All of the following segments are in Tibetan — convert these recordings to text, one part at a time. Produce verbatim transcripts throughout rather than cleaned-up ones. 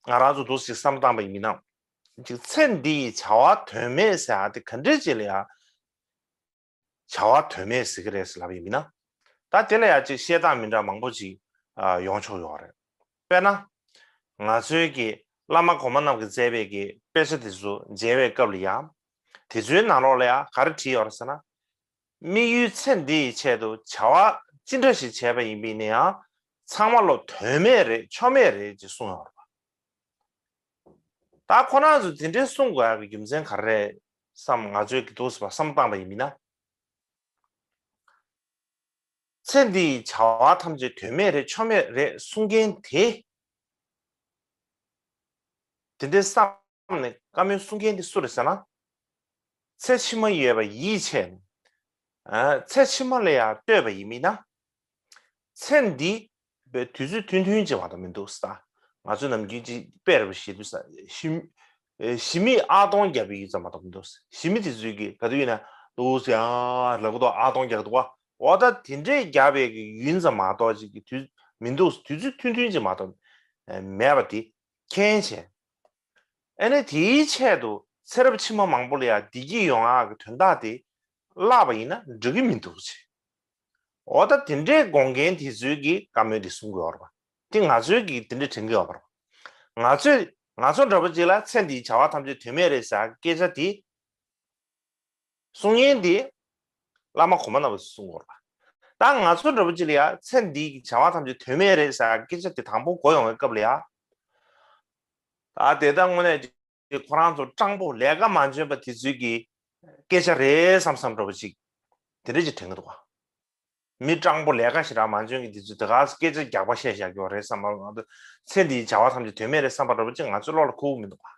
ང་རང་ཚོ་འདུག་ཅིག་བསམ་བཏང་པ་ཡིན་ན། ཅིག་ཚེ་འདི་ཡི་བྱ་བ་དོན་མེད་ཟེར་ཡ་དེ་ག་འདྲས་ཅིག་ལ་ཡ་བྱ་བ་དོན་མེད་ཟེར་གི་རེད་ཟེར་ལབ་ཡིན་ན། ད་དེ་ལ་ཡ་ཅིག་བཤད་སྟངས་མི་འདྲ་མང་པོ་ཅིག་ཨ་ཡོང་ཆོག་ཡོད་རེད། དཔེར་ན། ང་ཚོའི་གི་བླ་མ་གོང་མ་རྣམས་ཀྱིས་མཛད་པའི་གི་དཔེ་ཆ་དེ་ཚོ་མཇལ་བའི་སྐབས་ལ་ཡ། དེ་ཚོའི་ནང་ལོགས་ལ་ཡ་ག་རེ་བྲིས་ཡོད་རེད་ཟེར་ན། དམིགས་ཡུལ་ཚེ་འདི་ཡི་ཆེད་དུ་བྱ་བ་ཅི་འདྲ་ཞིག་བྱས་པ་ཡིན་པའི་ནའང་ཚང་མ་ལོ་དོན་མེད་རེད་ཆོ་མེད་རེད་ཅེས་གསུངས་ཡོད་རེད་པ། ད་ཁོ་རང་ཚོས་དེ་འདྲའི་གསུང་དགོས་ཡག་གི་རྒྱུ་མཚན་ག་རེ་རེད་བསམ། ང་ཚོས་གི་འདུག་ཟེར་བ་བསམ་བཏང་པ་ཡིན་མིན་ན། ཚེ་འདི་ཡི་བྱ་བ་ཐམས་ཅད་དོན་མེད་རེད་ཆོ་མེད་རེད་གསུང་མཁན་དེ། དེ་འདྲའི་བསམ་ནས་བཀའ་མོལ་གསུང་མཁན་དེ་སུ་རེད་ཟེར་ན། ཚེ་ཕྱི་མ་ཡོད་པ་ཡིད་ཆེས་ནས། ཚེ་ཕྱི་མ་ལ་ཡང་ལྟོས་པ་ཡིན་མིན་ན། ཚེ་འདི་བའི་དུས་ཚོད་ཐུང་ཐུང་ཅིག་མ་གཏོགས་མི་འདུག་ཟེར། ང་ཚོ་ནམ་རྒྱུན་ཅིག་དཔེ་རེ་བ་ཞིག་འདུག་ཟེར། ཞི་ཞི་མི་ཨ་སྟོང་བརྒྱབ་པའི་ཡུན་ཙམ་མ་གཏོགས་མི་འདུག་ཟེར། ཞི་མི་དེ་ཚོས་ཀྱིས་ག་དུས་ཡིན་ན་འདུག་ཟེར་ཡང་ལབ་གི་འདུག་ཨ་སྟོང་རྒྱག་གི་འདུག་བ། འོ་ད་དེ་འདྲས་རྒྱག་པའི་གི་ཡུན་ཙམ་མ་གཏོགས་ཅིག་གི་དུས་མི་འདུག་དུས་ཚོད་ཐུང་ཐུང་ཅིག་མ་གཏོགས་མེད་པ་དེ་མཁྱེན་བྱས། ཨ་ནི་དེའི་ཆེད་དུ་ཚེ་རབས་ཕྱི་མ་མང་པོ་ལ་ཡང་བདེ་སྐྱིད་ཡོང་ཡག་གི་དོན་དག་དེ་བརླག་པ་ཡིན་ན་འགྲིག་གི་མི་འདུག་ཅེས། འོ་ད་དེ་འདྲའི་དགོངས་མཁན་དེ་ཚོས་ཀྱིས་བཀའ་མོལ་དེ་གསུང་དགོས་པ་རེད་པ། དེ་ང་ཚོས་ཀྱིས་དེ་འདྲ་དྲན་གྱི་ཡོད་པ་རེད་པ། ང་ཚོས་ང་ཚོ་འདྲ་པོ་ཅིག་ལ་ཚེ་འདིའི་བྱ་བ་ཐམས་ཅད་དོན་མེད་རེད་ཟེར་སྐད་ཆ་དེ་གསུང་མཁན་དེ་བླ་མ་གོང་མ་རྣམ་པ་ཚོས་གསུང་དགོས་པ། ད་ང་ཚོ་འདྲ་པོ་ཅིག་ལ་ཡ་ཚེ་འདིའི་བྱ་བ་ཐམས་ཅད་དོན་མེད་རེད་ཟེར་སྐད་ཆ་དེ་དང་པོ་གོ་ཡོང་བའི་སྐབས་ལ་ཡ། ད་དེ་ལྟར་དངོས་གནས་ཀྱི་ཁོ་རང་ཚོ་སྤྲང་པོ་ལས་ཀ་མ་འཇོན་པ་དེ་ཚོས་ཀྱི་སྐད་ཆ་རེད་བསམ་བསམ་འདྲ་པོ་ཅིག་དེ་འདྲ་ཅིག་དྲན་གྱི་འདུག་བ། མི་སྤྲང་པོ་ལས་ཀ་ཞེ་དྲག་མ་འཇོན་གྱི་དེ་ཚོས་དེ་ག་སྐད་ཆ་རྒྱག་པ་བཤད་བཞག་གི་ཡོད་རེད་བསམ་པ། ང་ཚོ་ཚེ་འདིའི་བྱ་བ་ཐམས་ཅད་དོན་མེད་རེད་བསམ་པ་འདྲ་པོ་ཅིག་ང་ཚོའི་བློ་ལ་འཁོར་གྱི་མི་འདུག་བ།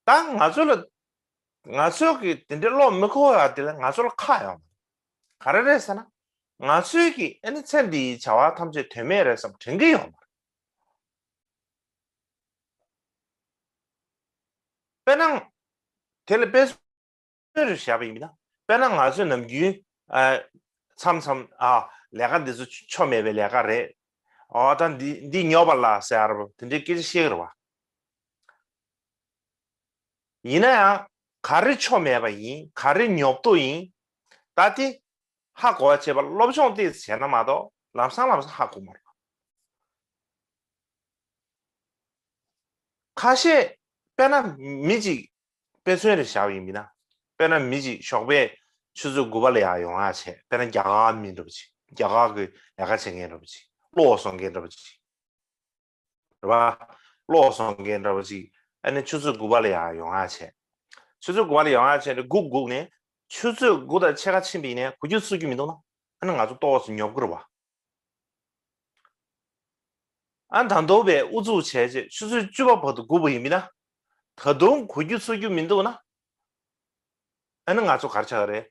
ད་ང་ཚོ་ལ་ང་ཚོ་གི་དེ་འདྲའི་བློ་མི་འཁོར་ཡ་དེ་ལ་ང་ཚོ་ལ་ཁག་ཡོད་མ་རེད། ག་རེ་རེད་ཟེར་ན། ང་ཚོས་ཀྱི་ཨ་ནི་ཚེ་འདིའི་བྱ་བ་ཐམས་ཅད་དོན་མེད་རེད་བསམ་དྲན་གྱི་ཡོད་མ་རེད། དཔེར་ན། དེ་ལ་དཔེ་མཚོན་རེ་བཞག་པ་ཡིན་ན། དཔེར་ན་ང་ཚོས་ནམ་རྒྱུན་ཨ་མཚམས་མཚམས་ཨ་ལས་ཀ་འདི་ཚོ་ཆོ་མེད་པའི་ལས་ཀ་རེད། ཨོ་ད་འདི་འདི་ཉོབ་པ་ལ་ཟེར་ཡ་རེད་པ། དེ་འདྲའི་སྐད་ཆ་བཤད་ཀྱི་རེད་པ། ཡིན་ན་ཡང་ག་རེ་ཆོ་མེད་པ་ཡིན་ག་རེ་ཉོབ་ཏོ་ཡིན། ད་དེ་ཧ་གོ་བ་བྱེད་པ་སློབ་སྦྱོང་ཏོག་ཙམ་བྱས་ན་མ་གཏོགས་ལམ་སང་ལམ་སང་ཧ་གོ་མ་རེད། ཁ་ཤས་དཔེར་ན་མི་གཅིག་དཔེ་མཚོན་རེ་བཞག་པ་ཡིན་ན། དཔེར་ན་མི་གཅིག་ཞོགས་པའི་ཆུ་ཚོད་དགུ་པ་ལ་ཡར་ཡོང་ཡག་བྱས། དཔེར་ན་རྒྱ་གར་མི་འདྲ་པོ་ཅིག་རྒྱ་གར་གྱི་ལས་ཀ་བྱེད་མཁན་འདྲ་པོ་ཅིག་གློག་བཟོ་མཁན་འདྲ་པོ་ཅིག་རེད་པ། གློག་བཟོ་མཁན་འདྲ་པོ་ཅིག་ཨ་ནི་ཆུ་ཚོད་དགུ་པ་ལ་ཡར་ཡོང་ཡག་བྱས། ཆུ་ཚོད་དགུ་པ་ལ་ཡོང་ཡག་བྱས་ནས་སྒུག་སྒུག་ནས་ཆུ་ཚོད་དགུ་དང་ཕྱེད་ཀ་ཕྱིན་པ་ཡིན་ནའི་གོ་རྒྱུ་ཚོར་རྒྱུ་མི་འདུག་ན། ཨ་ནི་ང་ཚོ་ཏོག་ཙམ་ཉོབ་ཀྱི་རེད་པ། ཨ་ནི་ད་དུང་བས་ཨུ་ཚུགས་བྱས་རྗེས་ཆུ་ཚོད་བཅུ་པ་བར་དུ་སྒུག་པ་ཡིན་པ་ཡིན་ན། ད་དུང་གོ་རྒྱུ་ཚོར་རྒྱུ་མི་འདུག་ན། ཨ་ནི་ང་ཚོ་ག་རེ་ཆགས་ཀྱི་རེད།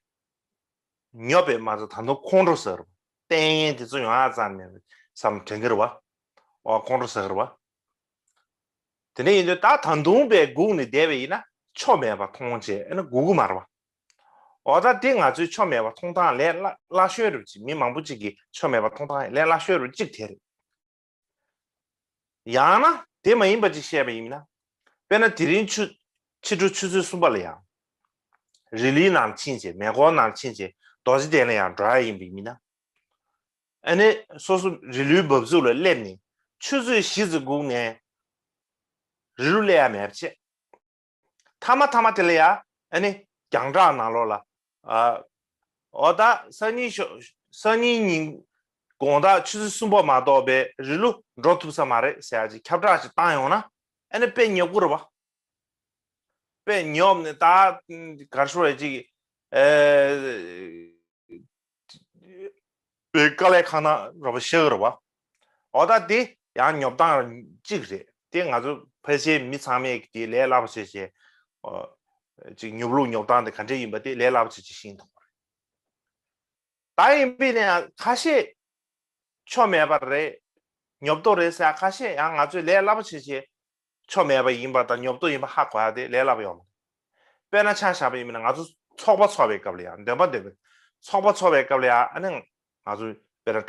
ཉོབ་པས་མ་ཚད་ད་དུང་ཁོང་ཁྲོ་ཟ་གི་རེད་པ། ལྟས་ངན་དེ་ཚོ་ཡོང་ཡག་རྩ་ནས་མེད་བསམ་དྲན་གྱི་རེད་པ། ཨོ་ཁོང་ཁྲོ་ཟ་གི་རེད་པ། དེ་འདྲ་ཡིན་དུས་ད་ད་དུང་བས་སྒུག་ནས་བསྡད་པ་ཡིན་ན་ཆོ་མེད་པ་མཐོང་བྱས་ཨ་ནི་སྒུག་གི་མ་རེད་པ། འོ་ད་དེ་ང་ཚོའི་ཆོ་མེད་པ་མཐོང་སྟངས་ལས་སླ་སླ་ཤོས་རེད་པ་ཅིག་མི་མང་པོ་ཅིག་གིས་ཆོ་མེད་པ་མཐོང་སྟངས་ལས་སླ་ཤོས་རེད་པ་ཅིག་དེ་རེད། ཡང་ན་དེ་མ་ཡིན་པ་ཅིག་བཤད་པ་ཡིན་ན། དཔེར་ན་དེ་རིང་ཆུ་ཕྱི་དྲོ་ཆུ་ཚོད་གསུམ་པ་ལ་ཡང་། རི་ལིའི་ནང་ཕྱིན་བྱས་མེ་འཁོར་ནང་ཕྱིན་བྱས་རྡོ་རྗེ་གདན་ལ་ཡང་འགྲོ་ཡག་ཡིན་པ་ཡིན་ན། ཨ་ནི་སོ་སོ་རི་ལུའི་འབབ་ཚུགས་ལ་སླེབས་ནས་ཆུ་ཚོད་བཞི་ཙམ་སྒུག་ནས་རི་ལུ་སླེབས་ཡག་མེད་པ་བྱས། མཐའ་མ་མཐའ་མ་དེ་ལ་ཡ་ཨ་ནི་རྒྱང་བསྒྲགས་ནང་ལོགས་ལ་ཨ། འོ་ད་སང་ཉིན་ཞོ་སང་ཉིན་ཉིན་དགོང་དག་ཆུ་ཚོད་གསུམ་པ་མ་གཏོགས་པའི་རི་ལུ་འགྲོ་ཐུབ་ས་མ་རེད་ཟེར་ཡག་ཅིག་ཁྱབ་བསྒྲགས་ཅིག་བཏང་ཡོང་ན་ཨ་ནི་དཔེ་ཉོབ་ཀྱི་རེད་པ། དཔེ་ཉོབ་ནས་ད་ག་རེ་ཞུ་དགོས་རེད་ཅིག་ཨེ། པའི་དཀའ་ལས་ཁག་ན་རོ་པ་ཤེས་ཀྱི་རེད་པ། འོ་ད་དེ་ཡང་ཉོབ་སྟངས་གཅིག་རེད། དེ་ང་ཚོ་ཕལ་ཆེར་མི་ཚང་མས་དེ་ལས་སླ་པོ་བྱས་བྱས། ཨོ། ཅིག་ཉོབ་ལུགས་ཉོབ་སྟངས་དེ་ག་འདྲས་ཡིན་པ་དེ་ལས་སླ་པོ་བྱས་བྱས་ཤེས་མཐོང་བ་རེད། ད་ཡིན་པས་ན་ཡང་ཁ་ཤས་ཆོ་མེད་པ་རེད། ཉོབ་ཏོ་རེད་ཟེར་ཡག་ཁ་ཤས་ཡང་ང་ཚོས་ལས་སླ་པོ་བྱས་བྱས། ཆོ་མེད་པ་ཡིན་པ་དང་ཉོབ་ཏོ་ཡིན་པ་ཧ་གོ་ཡག་དེ་ལས་སླ་པོ་ཡོད་མ་རེད། དཔེར་ན་ཆ་བཞག་པ་ཡིན་ན་ང་ཚོ་ཚོགས་པ་ཚོགས་པའི་སྐབས་ལ་ཡང་འདོན་པ་འདོན་པའི་ཚོགས་པ་ཚོགས་པའི་སྐབས་ལ་ཡང་ཨ་ནི་ང་ཚོ་དཔེར་ན་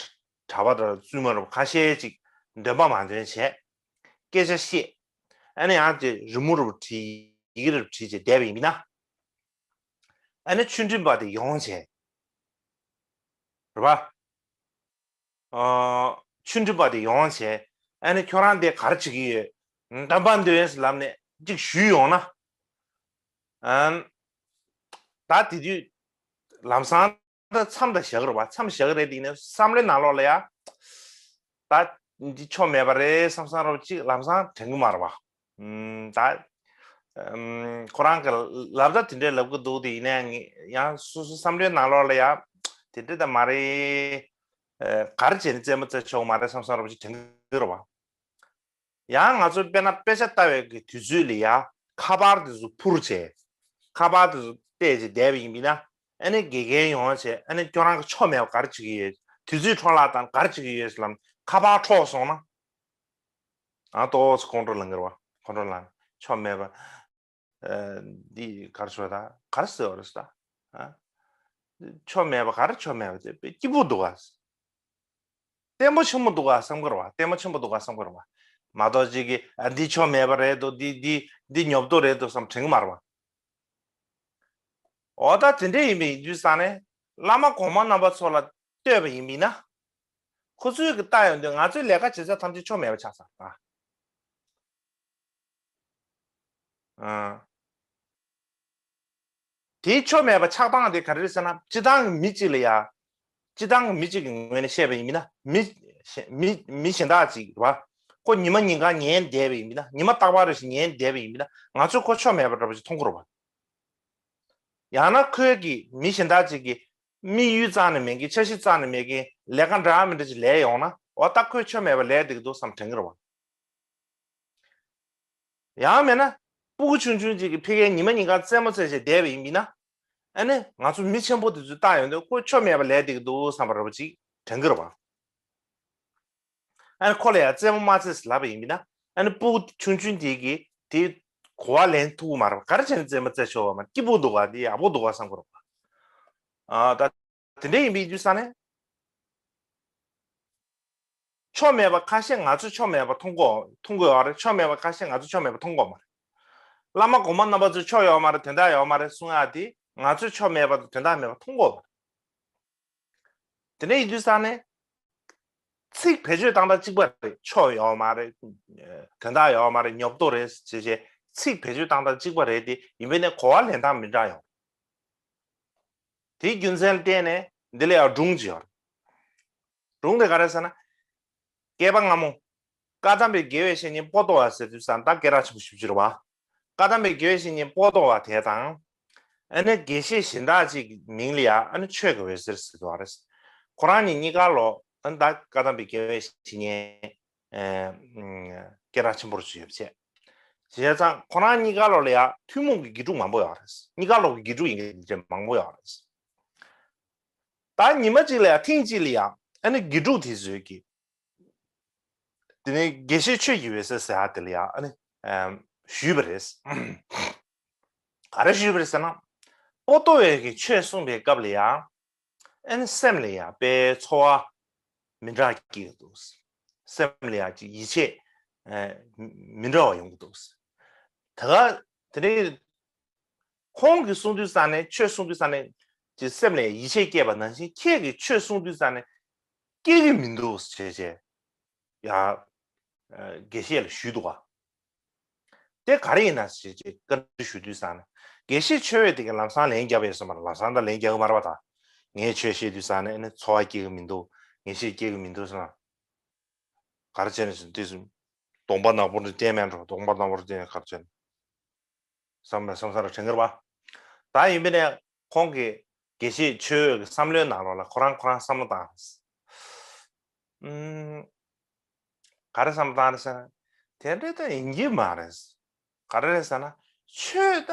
གྲྭ་པ་དང་བཙུན་མ་རུ་ཁ་ཤས་ཅིག་འདོན་པ་མ་འདོན་བྱས། སྐད་ཆ་བཤད། ཨ་ནི་ཡང་དེ་རི་མོ་རུ་བྲིས། ཡི་གེ་རུ་བྲིས་བྱས་བསྡད་པ་ཡིན་ན། ཨ་ནི་ཆོས་འབྲེལ་པ་དེ་ཡོང་བྱས། རེད་པ། ཨ། ཆོས་འབྲེལ་པ་དེ་ཡོང་བྱས། ཨ་ནི་ཁྱོད་རང་དེ་ག་རེ་བྱེད་ཀྱི་ཡོད། འདོན་པ་འདོན་ཟེར་ལབ་ནས་ཅིག་ཞུས་ཡོང་ན། ཨ། ད་དེ་དུས་ལམ་སང་ད་མཚམས་ད་བཞག་གི་རེད་པ། མཚམས་བཞག་གི་རེད། དེ་ནས་བསམ་བློའི་ནང་ལོགས་ལ་ཡ། ད་འདི་ཆོ་མེད་པ་རེད་བསམ་བསམ་རོགས་ཅིག་ལམ་སང་དྲན་གི་མ་རེད་པ། ཨུམ། ད་ཨུམ། ཁོ་རང་གི་ལབ་ད་དེ་འདྲས་ལབ་གི་འདུག། དེ་ཡིན་ན་ཡང་སོ་སོ་བསམ་བློའི་ནང་ལོགས་ལ་ཡ། དེ་འདྲས་ད་མ་རེད། ཨ། ག་རེ་བྱས་ནས་རྩེད་མོ་རྩེ་ཆོག་མ་རེད་བསམ་བསམ་རོགས་ཅིག་དྲན་གི་རེད་པ། ཡང་ང་ཚོ་དཔེར་ན་དཔེ་ཆ་ལྟ་བའི་གི་དུས་ཚོད་ལ་ཡ། ཁ་པར་དེ་ཚོ་འཕུར་བྱས། ཁ་པར་དེ་ཚོ་བལྟས་བྱས་བསྡད་པ་ཡིན་པ་ཡིན་ན། ཨ་ནི་དགེ་རྒན་ཡོང་བྱས། ཨ་ནི་ཁྱོད་རང་གི་ཆོ་མེད་པ་ག་རེ་བྱེད་ཀྱི་ཡོད། དུས་ཚོད་འཕྲོ་བརླག་བཏང་ག་རེ་བྱེད་ཀྱི་ཡོད་ཟེར་ལབ་ནས་ཁ་པར་འཕྲོག་སོང་ན། ཨ། ཏོག་ཙམ་ཁོང་ཁྲོ་ལངས་གི་རེད་པ། ཁོང་ཁྲོ་ལངས། ཆོ་མེད་པ། ཨ། འདི་ག་རེ་ཟེར་བ་ད། ག་རེ་ཟེར་བ་རེད་ཟེར་ད། ཨ། ཆོ་མེད་པ་ག་རེ་ཆོ་མེད་པ་དེ་དཔེ་སྐྱིད་པོ་འདུག་ག། བརྟན་པོ་ཆེན་པོ་འདུག་ག་བསམ་གི་རེད་པ། བརྟན་པོ་ཆེན་པོ་འདུག་ག་བསམ་གི་རེད་པ། མ་གཏོགས་ཅིག་གིས། ཨ། འདི་ཆོ་མེད་པ་རེད་འདུག། འདི་འདི་འདི་ཉོབ་ཏོ་རེད་འདུག་བསམ་དྲན་གི་མ་རེད་པ། འོ་ད་དེ་འདྲས་ཡིན་པ་ཡིན་དུས་ཙང་ནས་བླ་མ་གོང་མ་རྣམ་པ་ཚོ་ལ་ལྟོས་པ་ཡིན་པ་ཡིན་ན། ཁོ་ཚོས་གི་ལྟ་ཡོང་དུས་ང་ཚོའི་ལས་ཀ་བྱེད་ས་ཐམས་ཅད་ཆོ་མེད་པ་ཆགས་ཚར་ད། ཨ། དེའི་ཆོ་མེད་པ་ཆགས་སྟངས་དེ་ག་རེ་རེད་ཟེར་ན། སྤྱི་བཏང་གི་མི་གཅིག་ལ་ཡ། སྤྱི་བཏང་གི་མི་གཅིག་གི་ངོས་ནས་བཤད་པ་ཡིན་ན། མི་མི་མི་གཞན་དག་ཅིག་རེད་པ། ཁོ་ཉི་མ་ཉིན་གང་ཉལ་བསྡད་པ་ཡིན་ན། ཉི་མ་རྟག་པར་རེ་བཞིན་ཉལ་བསྡད་པ་ཡིན་ན། ང་ཚོས་ཁོ་ཆོ་མེད་པ་འདྲ་པོ་ཞིག་མཐོང་གི་རེད་པ། ཡང་ན་ཁོས་ཀྱི་མི་གཞན་དག་ཅིག་གི་དམིགས་ཡུལ་རྩ་ནས་མེད་མཁན། འཆར་གཞི་རྩ་ནས་མེད་མཁན། ལས་ཀ་འདྲ་མི་འདྲ་ཅིག་ལས་ཡོང་ན། འོ་ད་ཁོས་ཆོ་མེད་པ་ལས་བསྡད་ཀྱི་འདུག་བསམ་དྲན་གྱི་རེད་པ། ཡང་མིན་ན། སྤུ་གུ་ཆུང་ཆུང་ཅིག་གིས་ཕ་གིར་ཉི་མ་ཉིན་གང་རྩེད་མོ་རྩེ་བྱས་བསྡད་པ་ཡིན་པ་ཡིན་ན། ཨ་ནི་ང་ཚོ་མི་ཆེན་པོ་དེ་ཚོས་ལྟ་ཡོང་དུས་ཁོ་ཆོ་མེད་པ་ལས་བསྡད་ཀྱི་འདུག་བསམ་པ་འདྲ་པོ་ཅིག་དྲན་གྱི་རེད་པ། ཨ་ནི་ཁོ་ལ་ཡང་རྩེད་མོ་མ་རྩེས་ལབ་པ་ཡིན་པ་ཡིན་ན། ཨ་ནི་སྤུ་གུ་ཆུང་ཆུང་དེ་གིས་དེ་གོ་བ་ལེན་ཐུབ་ཀྱི་མ་རེད་པ། ག་རེ་བྱས་ནས་རྩེད་མོ་རྩེ་ཆོག་པ། མ་སྐྱིད་པོ་འདུག་ག། འདི་ཡག་པོ་འདུག་ག་བསམ་གྱི་རེད་པ། ཨ། ད་དེ་འདྲ་ཡིན་པའི་དུས་ཙང་ནས། ཆོ་མེད་པ་ཁ་ཤས་ང་ཚོས་ཆོ་མེད་པ་མཐོང་གོ་མཐོང་གི་ཡོད་རེད། ཆོ་མེད་པ་ཁ་ཤས་ང་ཚོས་ཆོ་མེད་པ་མཐོང་གོ་མ་རེད། བླ་མ་གོང་མ་རྣམ་པ་ཚོས་ཆོ་ཡོད་མ་རེད། དོན་དག་ཡོད་མ་རེད་གསུང་ཡག་དེ་ང་ཚོས་ཆོ་མེད་པ་དང་དོན་དག་མེད་པ་མཐོང་གོ་མ་རེད། དེ་འདྲ་ཡིན་དུས་ཙང་ནས། ཚིག་བེད་སྤྱོད་བཏང་སྟངས་གཅིག་པ་རེད། ཆོ་ཡོད་མ་རེད། དོན་དག་ཡོད་མ་རེད། ཉོབ་ཏོ་རེད་ཅེས་བྱས། ཚིག་བེད་སྤྱོད་བཏང་སྟངས་གཅིག་པ་རེད་དེ། ཡིན་པས་ན་གོ་བ་ལེན་སྟངས་མི་འདྲ་ཡོང་། དེའི་རྒྱུ་མཚན་ལ་བརྟེན་ནས་འདི་ལ་ཡང་སྒྲུང་ཅིག་ཡོད་རེད། སྒྲུང་དེ་ག་རེ་ཟེར་ན། བསྐལ་པ་སྔ་མོ། བཀའ་གདམས་པའི་དགེ་བའི་བཤེས་གཉེན་པོ་ཏོ་བ་ཟེར་དུས་ཙང་ད་སྐད་གྲགས་ཆེན་པོ་ཞེ་པོ་ཅིག་རེད་པ། བཀའ་གདམས་པའི་དགེ་བའི་བཤེས་གཉེན་པོ་ཏོ་བ་དེ་དང་། ཨ་ནི་དགེ་བཤེས་གཞན་དག་ཅིག་གི་མིང་ལ་ཡ། ཨ་ནི་ཆོས་ཀྱི་འོད་ཟེར་ཟེར་འདུག་པ་རེད། ཁོ་རང་གཉིས་གཉིས་ཀ་ལོ། ཨ་ནི་ད་བཀའ་གདམས་པའི་དགེ་བའི་བཤེས་གཉེན། ཨ། སྐད་གྲགས་ཆེན་པོ་ཅིག་ཡོད་པ་བྱས། བྱས་ཙང་ཁོ་རང་གཉིས་ཀ་ལོ་ལ་ཡ་ཐུན་མོང་གི་དགེ་ཕྲུག་མང་པོ་ཡོད་རེད། གཉིས་ཀ་ལོ་གི་དགེ་ཕྲུག་ཡིན་མཁན་དེ་འདྲ་མང་པོ་ཡོད་རེད། ད་ཉི་མ་གཅིག་ལ་ཡ། ཐེངས་གཅིག་ལ་ཡ། ཨ་ནི་དགེ་ཕྲུག་དེ་ཚོས་ཀྱིས། དེ་ནས་དགེ་བཤེས་ཆོས་ཀྱི་འོད་ཟེར་ཟེར་ཡག་དེ་ལ་ཡ། ཨ་ནི་ཨམ། ཞུས་པ་རེད། ག་རེ་ཞུས་པ་རེད་ཟེར་ན། པོ་ཏོ་བས་ཀྱིས་ཆོས་གསུངས་པའི་སྐབས་ལ་ཡ། ཨ་ནི་སེམས་ལ་ཡ་དཔེ་ཚོར་བ་མི་འདྲ་སྐྱེ་གི་འདུག། སེམས་ལ་ཡ་ཅིག་ཡིད་ཆེས། ཨ། མི་འདྲ་བ་ཡོང་གི་འདུག། ད་ག་དེ་ནས། ཁོང་གིས་གསུང་དུས་ཙང་ནས། ཆོས་གསུང་དུས་ཙང་ནས་ཀྱི་སེམས་ལ་ཡིད་ཆེས་སྐྱེས་པ་ནང་བཞིན། ཁྱེད་ཀྱིས་ཆོས་གསུང་དུས་ཙང་ནས་སྐྱེ་གི་མི་འདུག་ཟེར་བྱས། ཡ། ཨ། དགེ་བཤེས་ལ་ཞུས་འདུག་ག། དེ་ག་རེ་ཡིན་ན་ཟེར་བྱས་བཀའ་འདྲི་ཞུ་དུས་ཙང་ནས། དགེ་བཤེས་ཆོས་འོད་དེ་གིས་ལམ་སང་ལན་བརྒྱབ་པ་ཡོད་ས་མ་རེད། ལམ་སང་ད་ལན་རྒྱག་གི་མ་རེད་པ། ད་ངས་ཆོས་བཤད་དུས་ཙང་ནས་ཨ་ནི་ཚོར་བ་སྐྱེ་གི་མི་འདུག། ངེས་ཤེས་སྐྱེ་གི་མི་འདུག་ཟེར་ན། ག་རེ་བྱས་ནས་ཟེར་དུས་སུ། གདོང་པ་ནག་པོ་འདི་བསྟན་མེད་འགྲོ། གདོང་པ་ནག་པོ་འདི་བསྟན་ནས་ག་རེ་བྱས་ནས། བསམ་པའི་བསམ་ས་ར་དྲན་གྱི་རེད་པ། ད་ཡིན་པས་ན་ཁོང་གིས་དགེ་བཤེས་ཆོས་འོད་ཀྱི་བསམ་བློའི་ནང་ལོགས་ལ་ཁོ་རང་ཁོ་རང་བསམ་བློ་བཏང་། ཨུམ། ག་རེ་བསམ་བློ་བཏང་རེད་ཟེར་ན། དེ་འདྲ་ད་ཡིན་གྱི་མ་རེད། ག་རེ་རེད་ཟེར་ན། ཆོས་ད་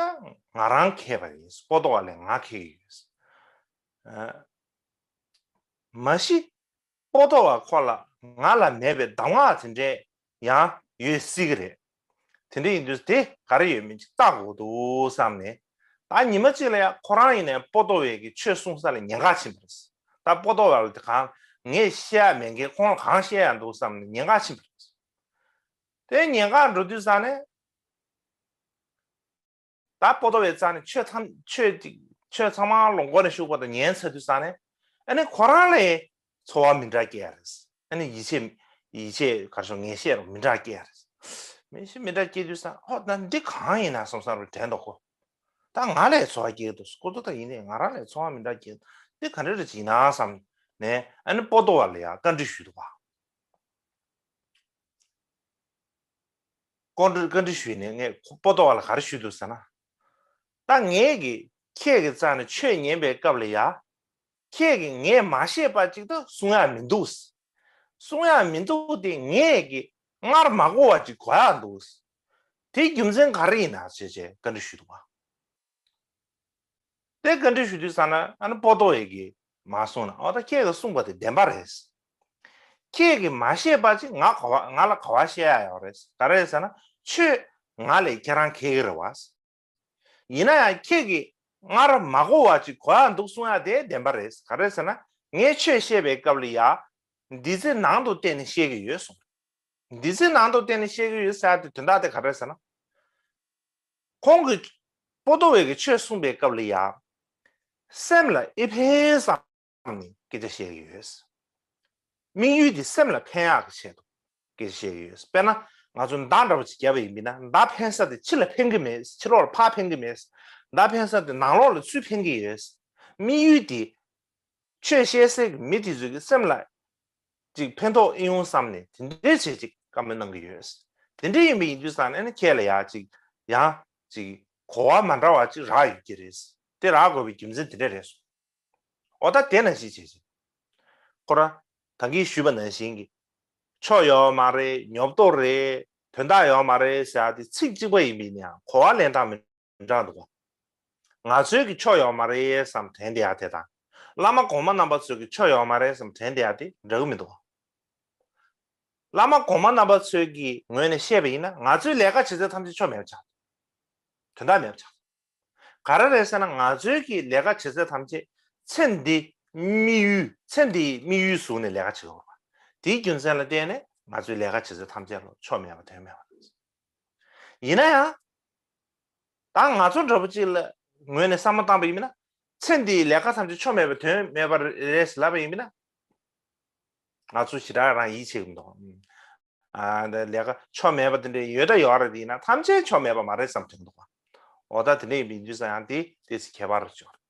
ང་རང་མཁས་པ་ཡིན། པོ་ཏོ་བ་ལས་ང་མཁས་ཀྱི་ཡོད། ཨ། མ་གཞི། པོ་ཏོ་བ་ཁོ་ལ་ང་ལ་མེད་པའི་གདམས་ངག་དེ་འདྲས་ཡང་ཡོད་སྲིད་ཀྱི་རེད། དེ་འདྲ་ཡིན་དུས་དེ་ག་རེ་ཡོད་མེད་ཅིག་བལྟ་དགོས་འདུག་བསམ་ནས། ད་ཉི་མ་གཅིག་ལ་ཡང་ཁོ་རང་ཡིན་ནའི་པོ་ཏོ་བས་ཀྱི་ཆོས་གསུང་ས་ལ་ཉེན་ཁ་ཕྱིན་པ་རེད། ད་པོ་ཏོ་བ་ལ་དེ་གང་ ངས་བཤད་ཡ་མེད་མཁན་ཁོང་ལ་གང་བཤད་ཡ་འདུག་བསམ་ནས་ཉེན་ཁ་ཕྱིན་པ་རེད། དེ་ཉེན་ཁ་འགྲོ་དུས་ཙང་ནས། ད་པོ་ཏོ་བའི་རྩ་ནས་ཆོས་ཚང་ཆོས་ཅིག་ཆོས་ཚང་མ་ལོངས་སྐོར་ནས་ཞུགས་པ་དང་ཉན་ཚར་དུས་ཙང་ནས། ཨ་ནི་ཁོ་རང་ལ་ཚོར་བ་མི་འདྲ་སྐྱེ་ཡ་རེད། ཨ་ནི་ཡིད་ཆེས་ཡིད་ཆེས་གར་ཤོག་ངེས་ཤེས་རུ་མི་འདྲ་སྐྱེ་ཡ་རེད། མི་ཤི་མི་འདྲ་སྐྱེ་དུས་ཙང་ཧོ་ད་འདི་གང་ཡིན་ན་བསམ་བསམ་རུ་དྲན་འདུག་གོ། ད་ང་ལ་ཚོར་བ་སྐྱེ་འདུག་ཁོ་ཚོ་ད་ཡིན་ནའི་ང་རང་ལ་ཚོར་བ་མི་འདྲ་སྐྱེ་འདི་ག་འདྲ་རེད་ཅིག་ཡིན་ན་བསམ་ནས་ཨ་ནི་པོ་ཏོ་བ་ལ་ཡ་བཀའ་འདྲི་ཞུས་འདུག་བ། བཀའ་འདྲི་བཀའ་འདྲི་ཞུས་ནས་ངས་པོ་ཏོ་བ་ལ་ག་རེ་ཞུས་འདུག་ཟེར་ན། ད་ངས་ཀྱི་ཁྱེད་ཀྱི་རྩ་ནས་ཆོས་ཉན་པའི་སྐབས་ལ་ཡ། ཁྱེད་ཀྱིས་ངས་མ་ཤེས་པ་ཅིག་ད་གསུང་ཡག་མི་འདུག་གསུང་ཡག་མི་འདུག་དེ་ངས་ཀྱི་སྔར་མ་གོ་བ་ཅིག་གོ་ཡག་འདུག་དེའི་རྒྱུ་མཚན་ག་རེ་ཡིན་ན་ཞེས་བྱས་བཀའ་འདྲི་ཞུས་འདུག་བ། དེ་བཀའ་འདྲི་ཞུ་དུས་ཙང་ན་ཨ་ནི་པོ་ཏོ་བས་ཀྱིས་མ་གསུངས་ན་ཨོ་ད་ཁྱེད་ཀྱིས་གསུངས་པ་དེ་བདེན་པ་རེད། ཁྱེད་ཀྱིས་མ་ཤེས་པ་ཅིག་ང་ག་བ་ང་ལ་ག་བ་བཤད་ཡ་ཡོད་རེད། ག་རེ་རེད་ཟེར་ན་ཆོས་ང་ལས་ཁྱེད་རང་མཁས་ཀྱི་རེད་བ། ཡིན་ན་ཡང་ཁྱེད་ཀྱིས་སྔར་མ་གོ་བ་ཅིག་གོ་ཡ་འདུག་གསུང་ཡ་དེ་བདེན་པ་རེད། ག་རེ་ཟེར་ན་ངས་ཆོས་བཤད་པའི་སྐབས་ལ་ཡ། འདི་ཚེ་ནང་དུ་བལྟས་ནས་བཤད་ཀྱི་ཡོད་གསུངས། འདི་ཚེ་ནང་དུ་བལྟས་ནས་བཤད་ཀྱི་ཡོད་ཟེར་ཡ་དེ་དོན་དག་དེ་ག་རེ་རེད་ཟེར་ན། ཁོང་གིས་པོ་ཏོ་བས་ཀྱི་ཆོས་གསུངས་པའི་སྐབས་ལ་ཡ། སེམས་ལ་ཨེ་ཕན་བསམ་ནས་སྐད་ཆ་བཤད་ཀྱི་ཡོད། དམིགས་ཡུལ་དེ་སེམས་ལ་ཕན་ཡག་གི་ཆེད་དུ་སྐད་ཆ་བཤད་ཀྱི་ཡོད། དཔེར་ན་ང་ཚོ་མདའ་འདྲ་པོ་ཅིག་བརྒྱབ་པ་ཡིན་པས་ན་མདའ་འཕེན་ས་དེ་ཕྱི་ལ་འཕེན་གྱི་མེད། ཕྱི་ལོགས་ལ་ཕར་འཕེན་གྱི་མེད། མདའ་འཕེན་ས་དེ་ནང་ལོགས་ལ་ཚུར་འཕེན་གྱི་ཡོད། དམིགས་ཡུལ་དེ། ཆོས་བཤད་སའི་མི་དེ་ཚོའི་སེམས་ལ་ཅིག་ཕན་ཐོགས་ཨེ་ཡོང་བསམ་ནས་དེ་འདྲའི་བྱས་ཅིག་བཀའ་མོལ་གནང་གི་ཡོད། དེ་འདྲ་ཡིན་པ་ཡིན་དུས་ཙང་ནས་ཁྱེད་ལ་ཡང་ཅིག་ཡང་ཅིག་གོ་བ་མ་འདྲ་བ་ཅིག་རག་ཡོད་ཀྱི་རེད། དེ་རག་དགོས་པའི་རྒྱུ་མཚན་དེ་འདྲ་རེད་སོང་། འོ་ད་དེ་ནང་བཞིན་བྱས་ཅིག་ཁོ་རང་ད་གིན་ཞུས་པ་ནང་བཞིན་གྱི་ཆོ་ཡོད་མ་རེད། ཉོབ་ཏོ་རེད། དོན་དག་ཡོད་མ་རེད་ཟེར་ཡ་དེ་ཚིག་གཅིག་པ་ཡིན་པ་ཡིན་ན་ཡང་གོ་བ་ལེན་སྟངས་མི་འདྲ་འདུག་ག་ང་ཚོའི་གི་ཆོ་ཡོད་མ་རེད་བསམ་དྲན་བསྡད་ཡ་དེ་དང་། བླ་མ་གོང་མ་རྣམ་པ་ཚོའི་གི་ཆོ་ཡོད་མ་རེད་བསམ་དྲན་བསྡད་ཡ་དེ་འདྲ་གི་མི་འདུག་ག་བླ་མ་གོང་མ་རྣམ་པ་ཚོའི་གི་ངོས་ནས་བཤད་པ་ཡིན་ན་ང་ཚོའི་ལས་ཀ་བྱེད་ཚད་ཐམས་ཅད་ཆོ་མེད་པ་ཆགས། དོན་དག་མེད་པ་ཆགས། ག་རེ་རེད་ཟེར་ན་ང་ཚོའི་གི་ལས་ཀ་བྱེད་ཚད་ཐམས་ཅད་ཚེ་འདི་དམིགས་ཡུལ་ཚེ་འདིའི་དམིགས་ཡུལ་བཟུང་ནས་ལས་ཀ་བྱེད་དགོས་པ། དེའི་རྒྱུ་མཚན་ལ་བརྟེན་ནས་ང་ཚོའི་ལས་ཀ་བྱེད་ཚད་ཐམས་ཅད་ལ་ཆོ་མེད་པ་དོན་མེད་པ་རེད། ཡིན་ན་ཡང་། ད་ང་ཚོ་འདྲ་པོ་ཅིག་ལ་ངོས་ནས་བསམ་བློ་བཏང་པ་ཡིན་ན། ཚེ་འདིའི་ལས་ཀ་ཐམས་ཅད་ཆོ་མེད་པ་དོན་མེད་པ་རེད་ལབ་པ་ཡིན་ན། ང་ཚོ་ཞེ་དྲག་རང་ཡིད་ཆེས་ཀྱི་མི་འདུག་ཨ་ད་ལས་ཀ་ཆོ་མེད་པ་དེ་འདྲ་ཡོད་ད་ཡོད་རེད་དེ་ཡིན་ན་ཐམས་ཅད་ཆོ་མེད་པ་མ་རེད་བསམ་དྲན་འདུག་འོ་ད་དེ་འདྲ་ཡིན་པའི་དུས་ཙང་ཡང་དེ་དེ་ཚེ་ཁྱད་པར་ཅིག་ཡོད་